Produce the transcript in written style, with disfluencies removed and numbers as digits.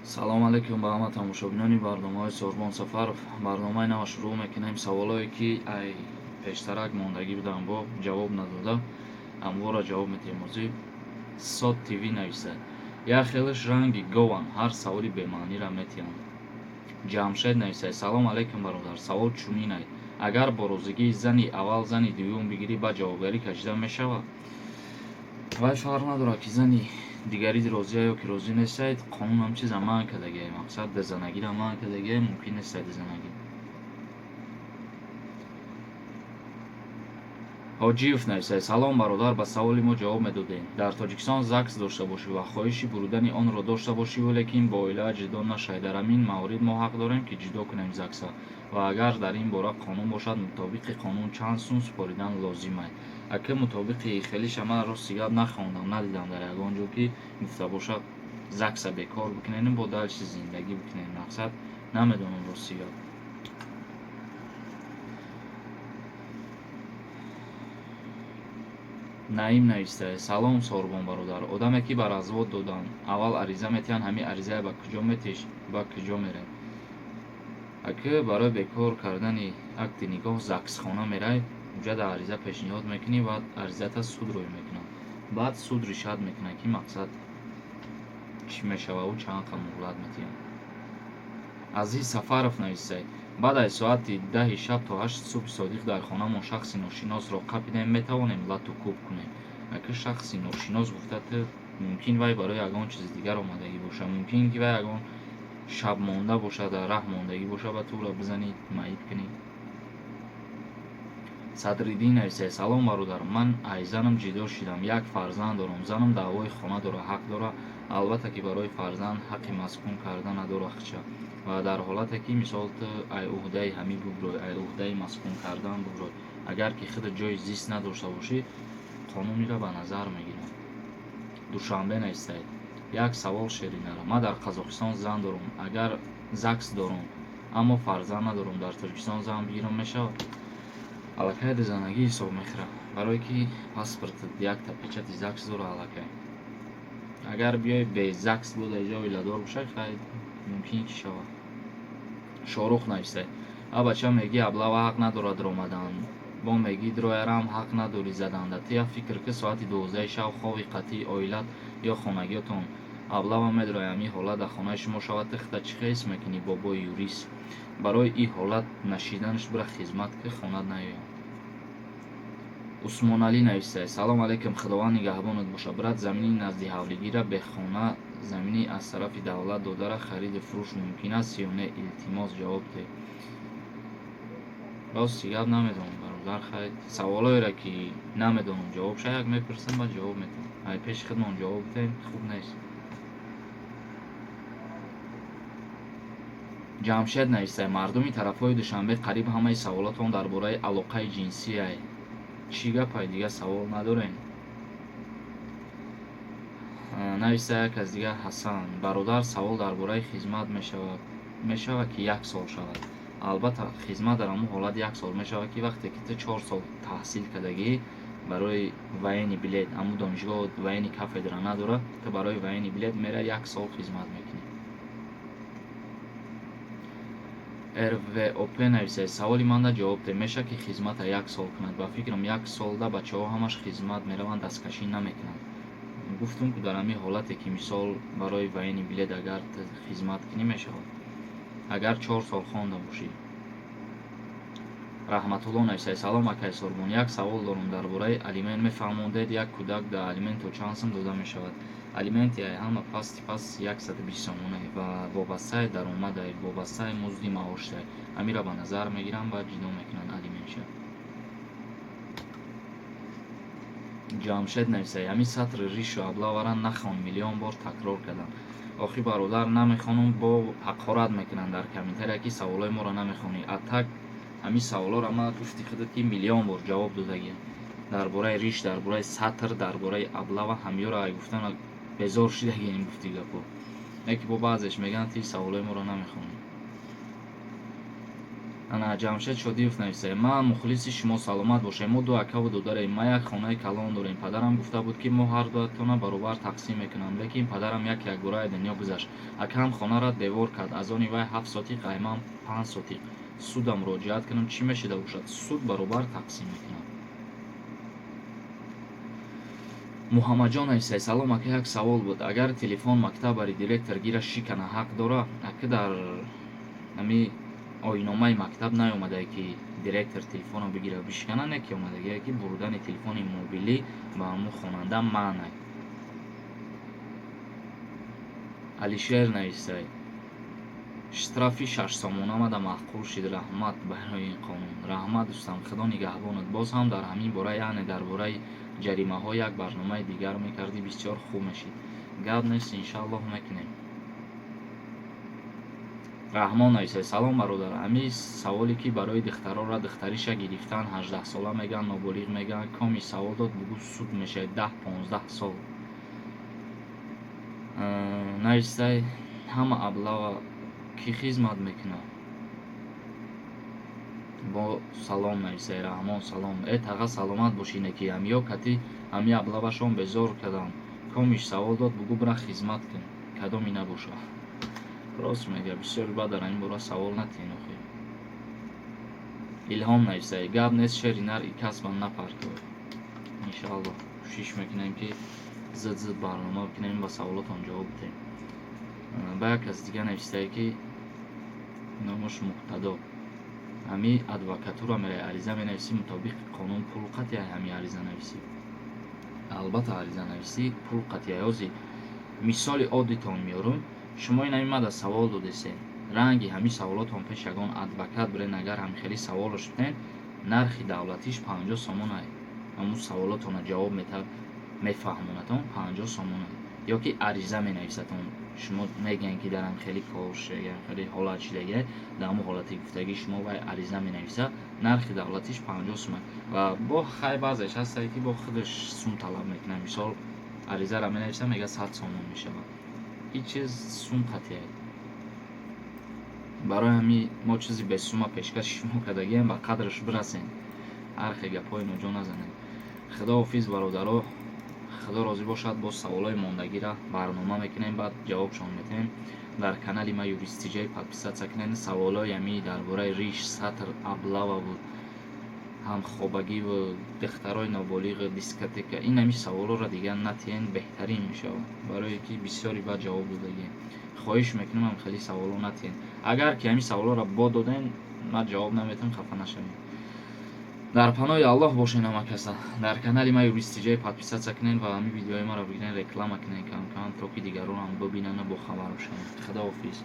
Салом алейкум ба ҳама тамошобинони барномаҳои Сорбон Сафаров. Барномаи нава шурӯъ мекунем. Саволое ки ай пештарак мондагӣ буданд, бо ҷавоб надода, амвора ҷавоб медиҳем. Ҳозир Сод ТВ нависад: як хелаш ранги гован, ҳар саволи бемаънира метиҳанд. Ҷамшед нависад: салом алейкум, бародар, савол чунин ай: агар бо розигии зани аввал зани дуюм бигирӣ, ба ҷавобгарӣ кашида мешавад? Вай фарқ надорад, ки зани дигари розия ё ки розӣ нестаед. Қонун ҳам чиза манъ кардагиай, мақсад, дузанагиро манъ кардагиай, мумкин нестад дузанагӣ. Ҳоҷиев нависад: салом, бародар, ба саволи мо ҷавоб медодем. Дар Тоҷикистон ЗАГС дошта бошӣ ва хоҳиши буридани онро дошта бошӣ, лекин бо оилаат ҷудо нашавӣ, дар ҳамин маврид мо ҳақ дорем, ки ҷудо кунем ЗАГСа? Ва агар дар ин бора қонун бошад, мутобиқи қонун чанд сум супоридан лозим аст? Ака, мутобиқи хелиша ман, рости гап, нахондам, надидам дар ягон ҷо, ки гуфта бошад ЗАГСа бекор бикунем, бо дальше зиндагӣ бикунем. Мақсад, намедонам, рости гап. Наим навистааст: салом, Сорбон бародар, одаме ки ба развод доданд, аввал ариза метиҳанд, ҳамин аризая ба куҷо метиш, ба куҷо мерай? Ака, барои бекор кардани акти никоҳ ЗАГСхона мерай, уҷа дар ариза пешниҳод мекунӣ, баъд аризата суд рӯй мекунад, баъд суд решать мекунад, ки мақсад чӣ мешавад, ӯ чанд қа муҳлат метиҳад. Азиз Сафаров нависад: баъд аз соати 10-и шаб то 8 субҳи содиқ дар хонамон шахси ношиносро қапидем, метавонем лату кӯб кунем? Ака, шахси ношинос гуфта, ту мумкин вай барои ягон чизи дигар омадагӣ бошад, мумкин ки вай ягон шаб монда бошад, дар раҳ мондагӣ бошад, ба ту ӯро бизанӣ, маиб кунӣ. Садриддин нависад: салом, бародар, ман ай занам ҷудо шудам, як фарзанд дорам, занам даъвои хона дорад, ҳақ дорад? Албатта, ки барои фарзанд ҳаққи маскун карда надорад хча. Ва дар ҳолате ки, мисол, ту ай уҳдаи ҳамин буброй, ай уҳдаи маскун кардан буброй, агар ки худат ҷои зист надошта бошӣ, қонун инро ба назар мегирад. Душанбе нависад: як савол, шеринара, ман дар Қазоқистон зан дорам, агар ЗАГС дорам, аммо фарзанд надорам, дар Тоҷикистон зан бигирам, мешавад? Аллакай дузанагӣ ҳисоб мехӯрад, барое ки паспортат якта печати ЗАГС дорад. Аллакай агар биёй бе ЗАГС буда иҷа оиладор бошад, хай, мумкин ки шавад. Шорух нависад: а бача, мегӣ облава ҳақ надорад омадан, бо мегӣ дроярам ҳақ надорӣ заданда. Ту як фикр ки соати 12-и шаб хови қатъии оилат ё хонагиётон облава медрояд, ҳамин ҳолат дар хонаи шумо шавад, ту худат чӣ ҳис мекунӣ, бобои юрист? Барои ин ҳолат нашиданаш бира хизмат ки, хонат наёяд. Усмоналӣ нависад: салом алейкум, Худованд нигаҳбонат бошад, брат, замини назди ҳавлигира бехона, замини аз тарафи давлат додара хариду фурӯш мумкин аст ё не? Илтимос, ҷавоб деҳ. Рости гап, намедонам, бародар. Хай, саволоеро ки намедонам ҷавобша, як мепурсам, баъд ҷавоб медиҳам. Ай пеши худмон ҷавоб диҳем, хуб нест. Ҷамшед нависад: мардуми тарафҳои Душанбе, қариб ҳамаи саволотон дар бораи алоқаи ҷинсиай, чӣ гапай, дигар савол надорем? Нависа як аз дигар Ҳасан: бародар, савол дар бораи хизмат, мешавад ки як сол шавад? Албатта, хизмат дар ҳамон ҳолат як сол мешавад, ки вақте ки ту 4 сол таҳсил кардагӣ барои военный билет, ҳамун донишгоҳ военный кафедра надорад, ту барои военный билет мера, як сол хизмат мекунӣ. РВОП нависад: саволи манда ҷавоб деҳ, мешавад ки хизмата як сол кунад? Ба фикрам, як солда бачаҳо ҳамаш хизмат мераванд, дасткашӣ намекунанд. Гуфтум, ки дар ҳамин ҳолате ки, мисол, барои военный билет агар хизмат кунӣ, мешавад, агар 4 сол хонда бошӣ. Раҳматулло нависад: салом, акай Сорбон, як савол дорам дар бораи алимент, мефаҳмондед, як кӯдак дар алимент то чанд сум дода мешавад? Алименти ай ҳама пасти паст 120 сомона ва вобастаи даромадай, вобастаи музди маоштай. Ҳамира ба назар мегиранд, баъд ҷудо мекунанд алиментша. Ҷамшед нависад: ҳамин сатри ришу облавара нахон, миллион бор такрор кардам. Охи, бародар, намехонам, бо ҳақорат мекунанд дар комментария, ки саволҳои моро намехонӣ. А так ҳамин саволҳоро ман, гуфти худат, ки миллион бор ҷавоб додагиам дар бораи риш, дар бораи сатр, дар бораи облава. Ҳамёро ай гуфтан безор шидагием, гуфти гапо. Яке бо баъзеш мегӯянд, ти саволҳои моро намехонӣ. Ана, Ҷамшед Шодиев нависае: «Ман мухлиси шумо, саломат бошед. Мо ду акаву додарем, ма як хонаи калон дорем. Падарам гуфта буд, ки мо ҳар дуатона баробар тақсим мекунам, лекин падарам як якбораи дунё гузашт. Акам хонаро девор кард, аз они вай 7 сотиқ, айман 5 сотиқ. Суда муроҷиат кунам, чӣ мешида бошад?» Суд баробар тақсим мекунад. Муҳаммадҷон нависае: «Салом, ака, як савол буд. Агар телефон мактаб бари директор гира шикана, ҳақ дора?» Ака, дар ами оинномаи мактаб наомадае, ки директор телефонро бигира, бишикана. Не ки омадагие, ки бурдани телефони мобилӣ ба ҳамун хонанда манъ. Алишер нависай: «Штрафи 6 сомона мада маъқул шид, раҳмат барои ин қонун». Раҳмат, дӯстам, Худо нигаҳбонат. Боз ҳам дар ҳамин бора, яъне дар бораи ҷаримаҳо, як барномаи дигар мекардӣ, бисёр хуб мешид. Гап нест, иншааллоҳ, мекунем. Раҳмон нависад: «Салом, бародар. Ҳамин саволе, ки барои духтарора духтариша гирифтан, 18сола мегӯянд, ноболиғ мегӯянд, коми савол дод, бугӯ, суд мешавад 10-15 сол». Нависай: «Ҳама облава кӣ хизмат мекунад?» Бо салом, нависай Раҳмон. Салом, э таға, саломат бошӣ. Ки ҳамиё кати ҳами облавашон безор карданд. Комиш савол дод, бугӯ, бира хизмат кун, кадоми набоша. Рост мега, бисёр бад дар ин бора савол натиҳен охи. Илҳом нависай: «Гап нест, шери нар и касбам напартов». Иншааллоҳ, кӯшиш мекунем, ки зуд зуд барнома бикунем, ба саволотон ҷавоб бидиҳем. Ба як кас дига нависае, ки номаш Муқтадо: «Ҳами адвокатура меравӣ, ариза менависӣ, мутобиқи қонун пул қатъия ҳами аризанависӣ?» Албатта, аризанависӣ пул қатъия. Ҳозир мисоли оддитон меорум. Шумо ин ҳами мада савол додесен, ранги ҳамин саволотон пеш ягон адвокат бирен, агар ҳами хели саволош биден, нархи давлатиш 50 сомон ай. Ҳамун саволотонро ҷавоб мефаҳмонатон, 50 сомон ай. Ё ки ариза менависатон, шумо мегӯен, ки дар ҳам хели кор хеле ҳолат шидагия, дар ҳамун ҳолати гуфтагии шумо вай ариза менависа, нархи давлатиш 50 сум. Ва бо хай, баъзеш ҳастае, ки бо худаш сум талаб мекунад. Мисол, аризаро менависа, мега, 100 сомон мешавад. Ҳеҷ чиз сум қатъия. Барои ҳамин мо чизи бесума пешкаши шумо кардагием, ба қадраш бирасем, ҳар хел гапҳои ноҷо назанем. Худоҳофиз, бародаро, Худо розӣ бошад. Боз саволҳои мондагира барнома мекунем, баъд ҷавобшон метиҳем. Дар канали ма Юристиҷай подписаться кунед. Саволҳои ҳами дар бораи риш, сатр, облававу ҳамхобагиву духтарои ноболиғу дискотека, ин ҳами саволҳоро дигар натиҳен, беҳтарин мешавад, барое ки бисёри баъд ҷавоб додагием. Хоҳиш мекунам, ҳам хеле саволҳо натиҳен. Агар ки ҳамин саволҳоро бо доден, ман ҷавоб наметиҳам, хафа нашавед. Дар паноҳи Аллоҳ бошед ҳама каса. Дар канали ма Юристиҷай подписаться кунед ва ҳамин видеои маро бигирен, реклама кунед кам кам, то ки дигарон ҳам бибинанду бохабар бошанд. Худоҳофиз.